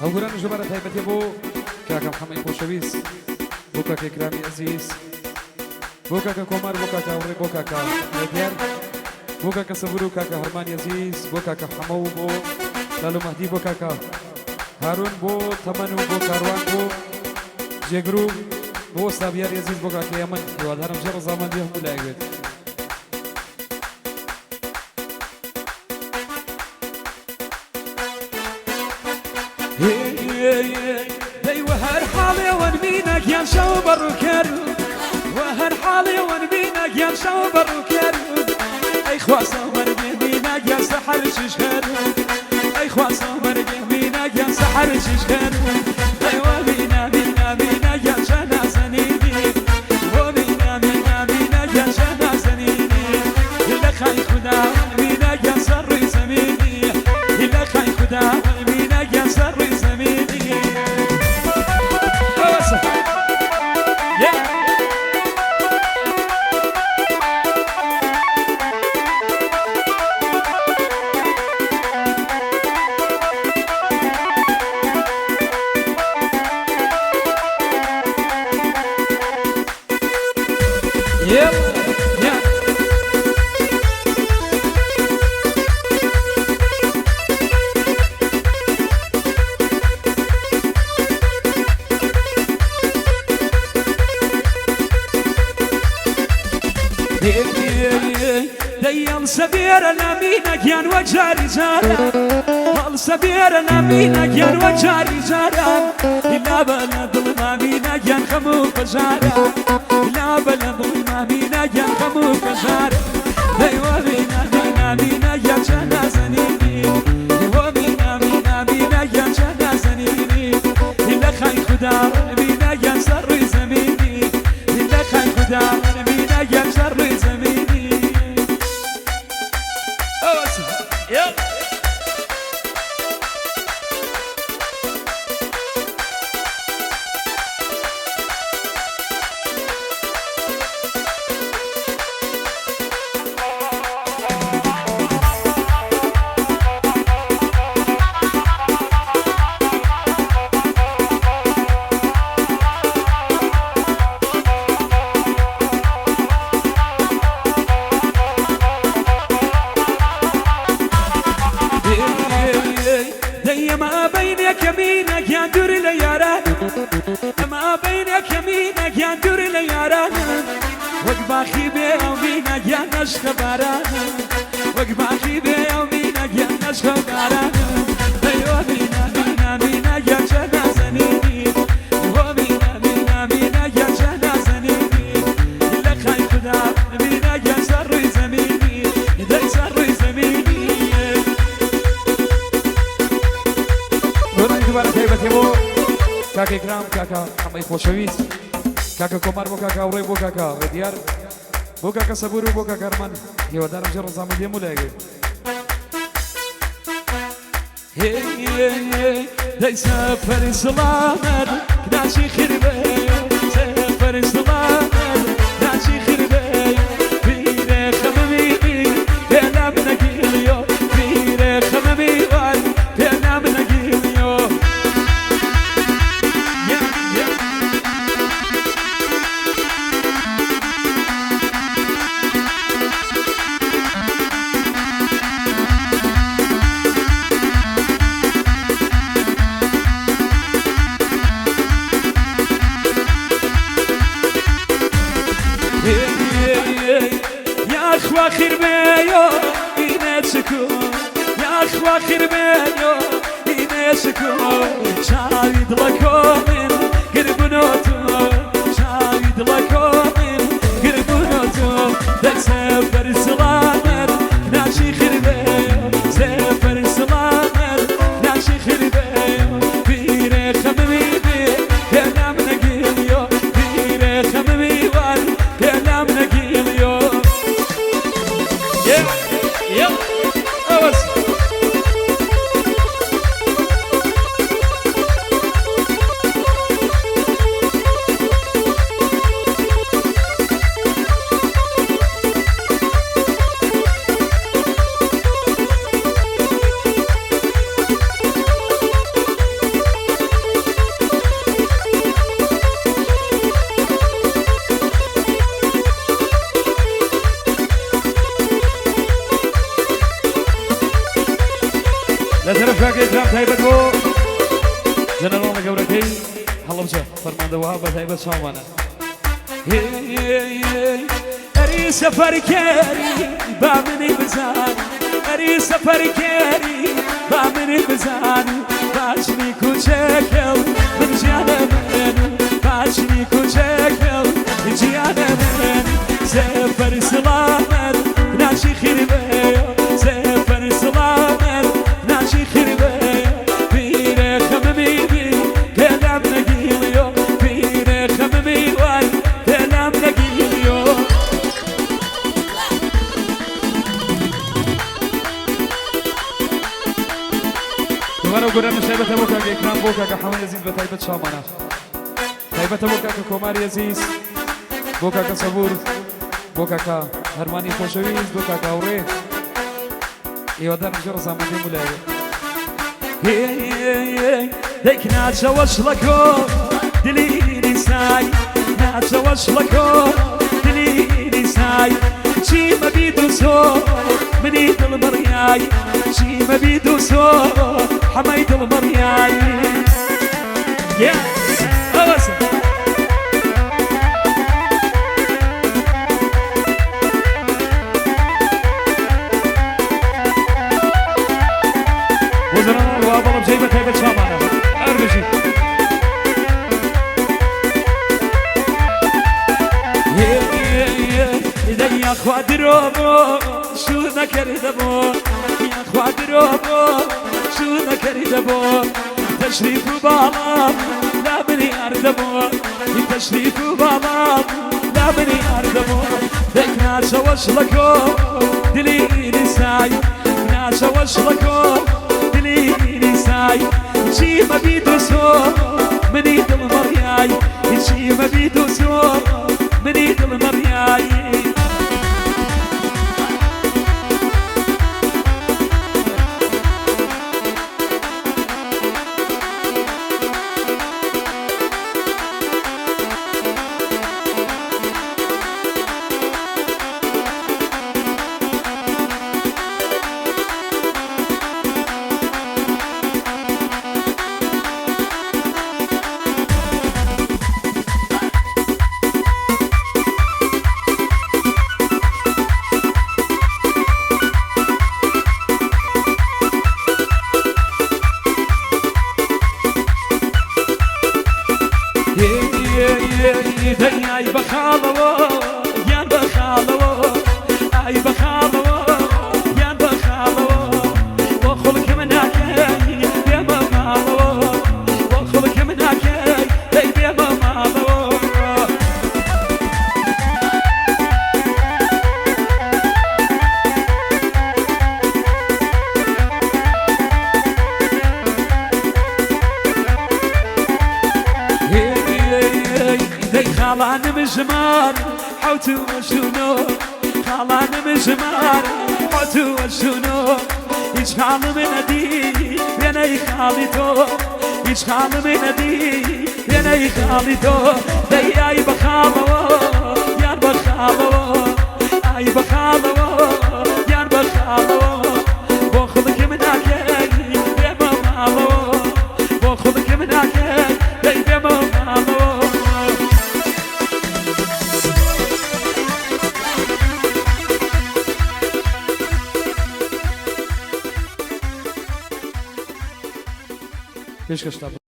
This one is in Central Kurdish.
ئەو گۆرانی ژمارە تایبەتیە بۆ کاکە محەمەی خۆشەویست، بۆ کاکە ئیکرامی ئەزیز، بۆ کاکە کۆمار، بۆ کاکە هاوڕێ، بۆ کاکە ڕێبیار، بۆ کاکە سەبور و کاکە هەرمانی ئەزیز، بۆ کاکە حەمە و بۆ لالو مەهدی، بۆ کاکە هارون، بۆ تەمەن و بۆ کاروان، بۆ جێگر و بۆ سابیاری ئەزیز، بۆ کاکە یەمن. هیوادارم جێ ڕەزامەندی هەموو لایەک بێت. دەی وە هەر حاڵێ وەن بینە گیان شەو بەڕووکەر وە هەر حاڵێ وەن بینە گیان شەو بەڕووکەر ئەی خوا سەومەرگێ بینە گیان سەحەر شیشکەر ئەی خوا سەومەرگێ بینە گیان سەحەر شیشکەر دەی وە بینە بینە بینە گیان چە نازەنینی وە بینە بینە بینە گیان چە نازەنینی لە خای خودا بینە گیان سەر ڕووی زەمینی لە خای خودا بینە گیان سەر ڕووی زەمینی. ئەوەسە. Yeah. Yep. Yeah. دەی هەڵسەبێرە لە مینە گیان وە جاری جاران، هەڵسەبێرە لە مینە گیان وە جاری جاران، لابە لە دڵ مامینە گیان خەم و پەژارە، لابە لە دڵ مامینە گیان خەم و پەژارە. دەی وە مینە مینە مینە گیان چە نازەنینی، وە مینە مینە مینە گیان چە نازەنینی، لە خای خودا مینە گیان سەر ڕووی زەمینی، لە خای خودا مینە گیان سەر ڕووی زەمینی. ئەوەسە. Yep. دەی ئەما بینێک کەمینە گیان دوور لە یاران، ئەما بینێک کەمینە گیان دوور لە یاران، وەک باخی بێ ئەو مینە گیان نەشخە باران، وەک باخی بێ ئەو مینە گیان نەشخە باران. دەی وە مینە مینە مینە گیان چە نازەنینی، وە مینە مینە مینە گیان چە نازەنینی، لە خای خودا مینە گیان سەر ڕووی زەمینی، دەی سەر ڕووی زەمینی. گۆرانی دووبارە تایبەتیە بۆ کاکە ئیکرام، کاکە حەمەی خۆشەویست، کاکە کۆمار، بۆ کاکە هاوڕێ، بۆ کاکە ڕێدیار، بۆ کاکە سەبور و بۆ کاکە ئەرمان. هیوادارم جێ ڕەزامەندی هەموو لایەک بێت. دەی سەفەر سڵامەت ناچی خربێ، سەفەر سڵامەت ناچی خربێ، پیرێ خەمەمی پێنام نەگیریۆ، پیرێ خەمەمی وای پێنام نەگیریۆ. Yeah, yeah. یاخوا خربێیۆ ئینێچکۆ، یاخوا خربێیۆ ئینێچکۆ، چاوی دڵەکۆ من گربنۆ تۆ، چاوی دڵەکۆ من گربنۆ تۆ. دەی سەفەر سڵامەت ناچی خربێیۆ، سەفەر سڵامەت ناچی خربێیۆ، پیرێ خەمەمی بێ پێنام نەگیریۆ، پیرێ خەمەمی وای پێنام نەگیریۆ. Yeah. Yeah. ئەوەسە. شەرەف کاکە ئیکرام تایبەت بۆ ژەنەراڵە گەورەکەی هەڵەبجە فەرماندە وەهاب بە تایبەت چاومانە. ئەری سەفەر کێری با منی بزان ئەری سەفەر کێری با منی بزان باچنی کوچەکەو من ژیانە من باچنی کوچەکەو ژیانە من سەفەر سڵامەت ناچی خیربێ سەفەر سڵامەت ناچی خیربێ پیرێ خەممی بی پێلام نەگیڵیۆ پیرێ خەممی وای پێلام نەگیڵیۆ. دووبارە گۆرانی تایبەتە بۆ کاکە ئیکرام بۆ کاکە حەمەی ئەزیز بە تایبەت چاومانە تایبەتە بۆ کاکە کۆماری ئەزیز بۆ کاکە سەبور بۆ کاکە هەرمانی خۆشەویست بۆ کاکە هاوڕێ هیوادارم زۆر ڕەزامەندی مولای دەیک ناچەوە شڵەکۆ دلی نیسای ناچەوە شڵەکۆ دلی نیسای چیمە بی دوسۆ منی دڵ بڕیای چیمە بی دوسۆ حەمەی دڵ بڕیای Yes! ئەوەسە بۆ ژەنەراڵ وەهاب هەڵەبجەی بە تایبەت چاومانە هەر بژی. دەی یاخوا درۆ بۆ شوو نەکردە بۆ یاخوا درۆ بۆ شوو نەکردە بۆ تەشریف و باڵام لا منی ئاردە بۆ تەشریف و باڵام لا منی ئاردە بۆ دەی ناچەوە شڵەکۆ دلی نیسای ناچەوە شڵەکۆ دلی نیسای چیمە بی دوسۆ منی دڵ مەڕیای چیمە بی دوسۆ منی دڵ مەڕیای. دەی بەخاڵەوە یان بەخاڵەوە ئای بەخاڵەوە یان بەخاڵەوە بۆ خڵکم ناکەی بێمە ماڵەوە بۆ خڵکم ناکەی دەی بێمە ماڵەوە. دەی خاڵانم ژمار حەوت و هەشت و نۆ خاڵانم ژمار حەوت و هەشت و نۆ هیچ خاڵم نەدی وێنەی خاڵی تۆ هیچ خاڵم نەدی وێنەی خاڵی تۆ دەی ئای بەخاڵەوە یان بەخاڵەوە ئای بەخاڵەوە یان بەخاڵەوە بۆ خڵکم ناکەی بێمە ماڵەوە بۆ خڵکم ناکەی دەی بێمە ماڵەوە. پێشکەشتان.